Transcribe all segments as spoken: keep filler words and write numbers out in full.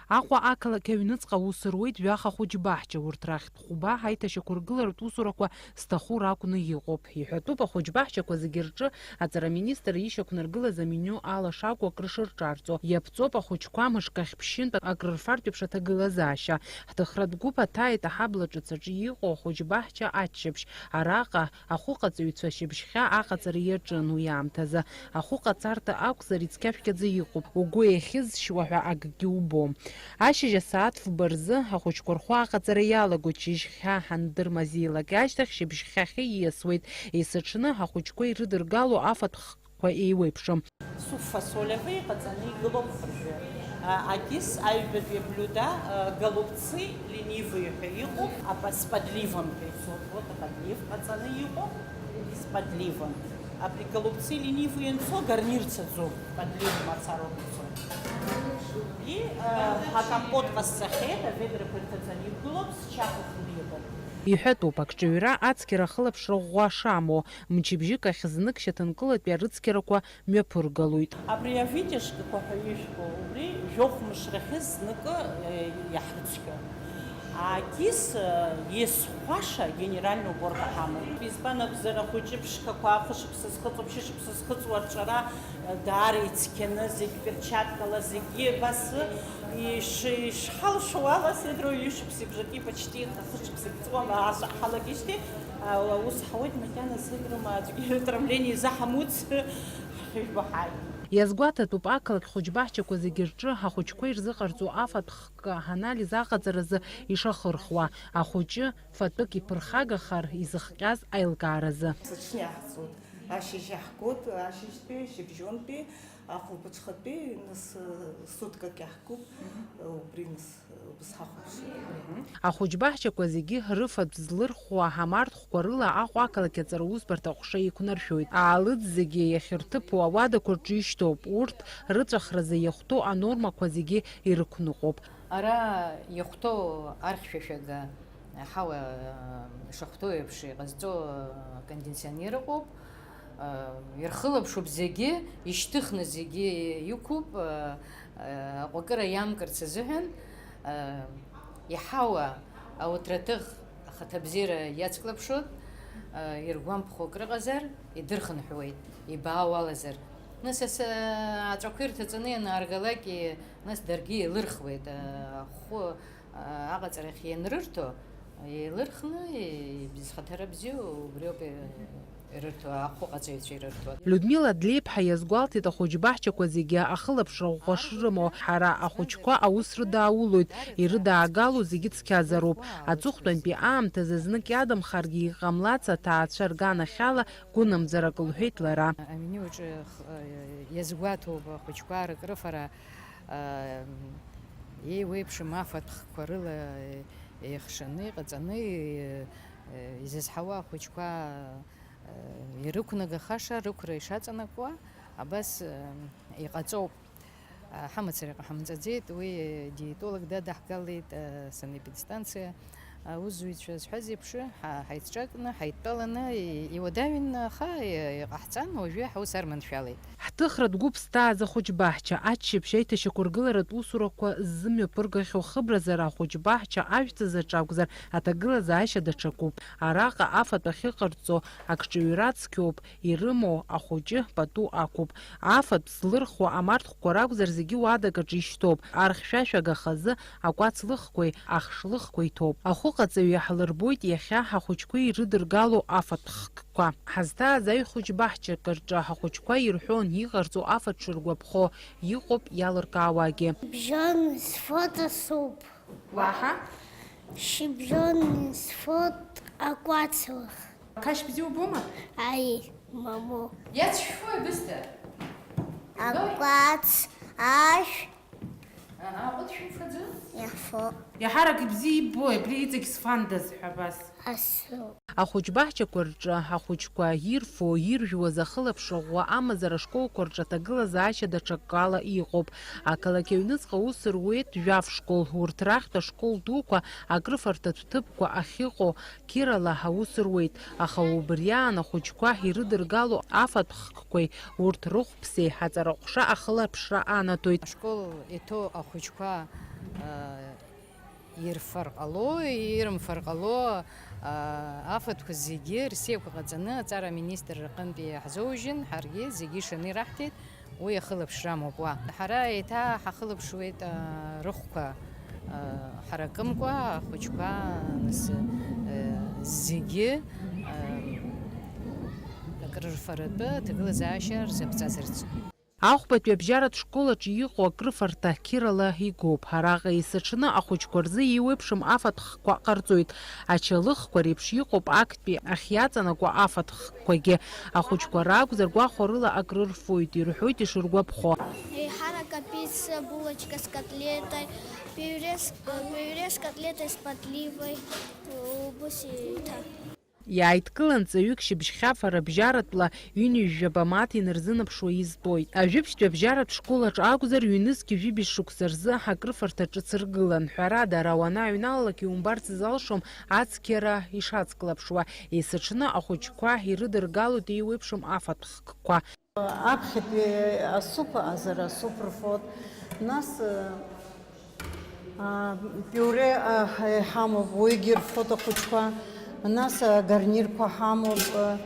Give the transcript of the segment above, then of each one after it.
Аҟәа ақалақь аҩныҵҟа аус руеит жәаха хәыҷбаҳча, урҭ рахьтә хәба аиҭашьақәыргыларатә усурақәа зҭаху ракәны иҟоуп. Иҳәатәуп, ахәыҷбаҳчақәа зегьы рҿы аҵараминистр ишьақәнаргылаз аменю ала шакәу акры шырҿарҵо. Иаԥҵоуп ахәыҷқәа мышк ахь ԥшьынтә акрырфартә еиԥш аҭагылазаашьа. Ҳҭыхратә гәыԥ аҭааит аҳабла ҿыц аҿы иҟоу ахәыҷбаҳча аччаԥшь. Араҟа ахәыҟаҵаҩцәа шьыбжьхьа аҟаҵара иаҿын уи аамҭазы. Ахәыҟаҵарҭа акәзар, ицқьашәқьаӡа иҟоуп, угәы иахьызшьуа ҳәа акгьы убом. Ашьыжь асааҭ фба рзы ахәыҷқәа рхәы аҟаҵара иалагоит, шьыжьхьа ҳандырмазеилак ашьҭахь шьыбжьхьахьы ииасуеит, есыҽны ахәыҷқәа ирыдыргало афатәхкқәа еиуеиԥшым. Суп фасолиовый иҟаҵаны игылоуп абыржәы. А, акис, аҩбатәи аблюда, а, голубцы ленивые ҳәа иҟоуп, апа-, с подливом ҳәа ицоит, вот аподлив ҟаҵаны иҟоуп, с подливом. Абри голубцы ленивые анцо, гарнирцаӡом, подлив мацароуп ицо. И, а, акомпот ҟасҵахьеит, аведрақәа ирҭаҵаны иқәгылоуп, счахәыхны иҟоуп. Иҳәатәуп, акҿыҩра ацқьара ахылаԥшра ӷәӷәа шамоу, мчыбжьык ахь знык шьаҭанкылатәи арыцқьарақәа мҩаԥыргалоит. Абри авитяжкақәа ҳәа ижәбо, убри жәохә мыш рахьы зныкы, э, иаҳрыцқьон. Акис, э, иазхәаша генеральный уборка ҳамоуп. Избан акәзар, ахәыҷы ԥшқақәа, хышықәса зхыҵуа, ԥшьышықәса зхыҵуа рҿара, э, даара ицқьаны, зегь перчаткала, зегьы абас, э, иш-, ишҳалшо ала, седроу ҩышықәсеи бжаки почти хышықәсеи ԥҵуама ашәа ҳалагеижьҭеи, а, аус ҳауеит, макьана седроу аӡәгьы травление изаҳамуц. Ҳхьыжәбо ҳааит. Иазгәаҭатәуп ақалақь хәыҷбаҳчақәа зегьы рҿы ахәыҷқәа ирзыҟарҵо афатә хкы анализ аҟаҵаразы ишахырхуа. Ахәыҷы фатәык иԥырхагахар изыхҟьаз аилкааразы. Сыҽны иаҳҵоит. Ашьыжь иаҳгоит, ашьыжьтәи, шьыбжьонтәи, ахәылбыҽхатәи, нас, суткак иаҳкуп, убри нас. Ус ҳахәаԥшуеит. Ахәыҷбаҳчақәа зегьы рыфатә злырхуа амарҭхәқәа рыла Аҟәа ақалақь аҵара усбарҭа аҟәша еиқәнаршәоит. Аалыҵ зегьы иахьырҭыԥу ауадақәа рҿы ишьҭоуп. Урҭ рыҵәахразы иахәҭоу анормақәа зегьы ирықәныҟәоуп. Ара иахәҭоу архьшәашәага, аҳауа шахәҭоу еиԥш иҟазҵо кондиционер ыҟоуп. Ирхылаԥшуп зегьы, ишьҭыхны зегьы иқәуп, аҟәакыра иамкырц азыҳәан, иҳауа ауҭраҭых ахаҭабзиара иацклаԥшуеит, иргәамԥхо акрыҟазар, идырхынҳәуеит, ибаауалазар. Нас ас, аҵәақәа ирҭаҵаны ианааргалак, нас даргьы еилырхуеит, ахәы аҟаҵарахь ианрырҭо, еилырхны, изхаҭара бзиоу убриоуп ирырҭо, ахәыҟаҵаҩцәа ирырҭо. Людмила Длеиԥҳа иазгәалҭеит, ахәыҷбаҳчақәа зегьы ахылаԥшра ӷәӷәа шрымоу, ҳара ахәыҷқәа аус рыдаулоит, ирыдаагало зегьы цқьазароуп. Аҵыхәтәантәи аамҭазы знык иадамхаргьы иҟамлац аҭаацәа рганахьала гәынамӡарак, лҳәеит лара. Аменю аҿы, х-, иазгәаҭоуп ахәыҷқәа рыкрыфара. Еиуеиԥшым афатәхқәа рыла еихшаны, иҟаҵаны, изызҳауа ахәыҷқәа ирықәнагахаша, рықәра ишаҵанакуа, абас иҟаҵоуп. Ҳамацара иҟаҳамҵаӡеит, уи диетолог дадаҳгалеит, санэпидстанциа. Аусзуҩцәа зҳәаз еиԥш, ҳа-, ҳаицҿакны, ҳаидтәаланы, и-, иуадаҩын, аха, и-, иҟаҳҵан, уажәы ҳаус арманшәалеит. Ҳҭыхратә гәыԥ зҭааз ахәыҷбаҳча, аччаԥшь аиҭашьақәыргыларатә усурақәа ззымҩаԥыргахьоу хыбразар ахәыҷбаҳча ажәҵыс аҿы акәзар, аҭагылазаашьа даҽакуп. Араҟа афатә ахьыҟарҵо акҿыҩра цқьоуп, ирымоу ахәыҷы пату ақәуп. Афатә злырхуа амарҭхәқәа ракәзар, зегьы уадак аҿы ишьҭоуп. Архьшәашәага хазы акәац лыхқәеи ахш лыхқәеи ҭоуп. Ахәыҟаҵаҩ иаҳлырбоит иахьа ҳахәыҷқәа ирыдыргало афатә хкқәа. Ҳазҭааз аҩхәыҷ баҳчак рҿы ахәыҷқәа ирҳәон иҟарҵо афатә шыргәаԥхо, иҟоуп иалыркаауагьы. Шьыбжьон сфоит асуп. Уаҳа? Шьыбжьон сфоит акәац лых. Қашь бзиа убома? Аи, мамоу. Иацәшәфои бысҭа? Акәац, ашә. Аҳа, аҟәыд шәымфаӡои? Иафо. Иаҳарак ибзиа иббои, абри иҵегь сфандаз ҳәа абас? Асу. Ахәыҷ баҳчақәа рҿы ахәыҷқәа ирфо, иржәуаз ахылаԥшра ӷәӷәа амазар ашколқәа рҿы аҭагылазаашьа даҽакала иҟоуп. Ақалақь аҩныҵҟа аус руеит жәаф школ, урҭ рахьтә ашкол дуқәа, акрыфарҭатә ҭыԥқәа ахьыҟоу, қьырала аус руеит, аха убри аан ахәыҷқәа ирыдыргало афатә хкқәеи урҭ рыхәԥсеи аҵара ҟәша ахылаԥшра анаҭоит. Ашкол иҭоу ахәыҷқәа, Ирфар ҟало, ирымфар ҟало, афатәқәа зегьы рсиақәа ҟаҵаны аҵара аминистр рҟынтәи иаҳзоужьын, ҳаргьы зегьы ишаны ираҳҭеит, уи ахылаԥшра амоуп уа. Ҳара еиҭа ҳахылаԥшуеит, рыхәқәа ҳаракымкәа, ахәыҷқәа, нас, зегьы акрырфаратәы аҭагылазаашьа рзаԥҵазарц. Ахәбатәи абжьаратә школ аҿы иҟоу акрыфарҭа қьырала игоуп. Араҟа есыҽны ахәыҷқәа рзы еиуеиԥшым афатәхқәа ҟарҵоит. Ачалыхқәа реиԥш иҟоуп актәи ахьиаҵанакуа афатәхқәагьы. Ахәыҷқәа ракәзар, гәахәарыла акрырфоит, ирҳәоит ишыргәаԥхо. Еиҳарак апицца, булочка с котлетой, пюре с, э, пюре с котлетой с подливой, убыс еиҭа. Иааидкылан ҵаҩык шьыбжьхьафара бжьаратәла ҩынҩажәаба мааҭ инарзынаԥшуа избоит. Ажәабжьтәи абжьаратә школ аҿы акәзар, ҩнызқь жәибжь шықәса рзы акрыфарҭа ҿыц ргылан. Ҳәарада, ара уанааҩналалак иумбарц залшом ацқьара ишацклаԥшуа. Есыҽны ахәыҷқәа ирыдыргалоит еиуеиԥшым афатәхкқәа. Аԥхьатәи асуп аҟазара асуп рфот, нас, а, пиуре, а, ҳа-, ҳамоуп, уигьы рфот ахәыҷқәа, нас агарнирқәа ҳамоуп, а,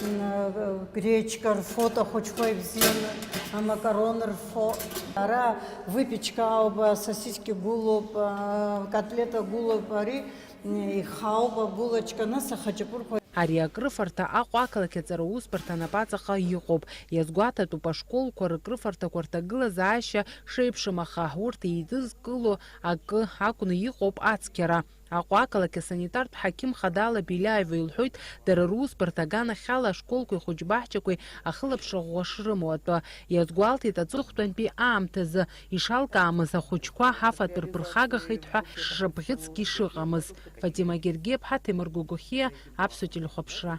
м, а, гречка рфот ахәыҷқәа ибзианы, амакарон рфо. Ара выпечка ауп, а, сосиски гәылоуп, а, котлета гәылоуп, ари Ихаауп агәылачка, нас ахаҷапурқәа. Ари акрыфарҭа Аҟәа ақалақь аҵара усбарҭа анапаҵаҟа иҟоуп. Иазгәаҭатәуп ашколқәа рыкрыфарҭақәа рҭагылазаашьа шеиԥшым, аха урҭ еидызкыло акы акәны иҟоуп ацқьара. Аҟәа ақалақь асанитартә ҳақьым хадала Беляева илҳәоит, дара русбарҭа аганахьала ашколқәеи хәыҷбаҳчақәеи ахылаԥшра ӷәӷәа шрымоу атәы. Иазгәалҭеит аҵыхәтәантәи аамҭазы ишалкаамыз ахәыҷқәа афатә рԥырхагахеит ҳәа шыбӷьыцгьы шыҟамыз. Фатима Гергиаԥҳа, Ҭемыр Гогохиа, Аԥсуа телехәаԥшра.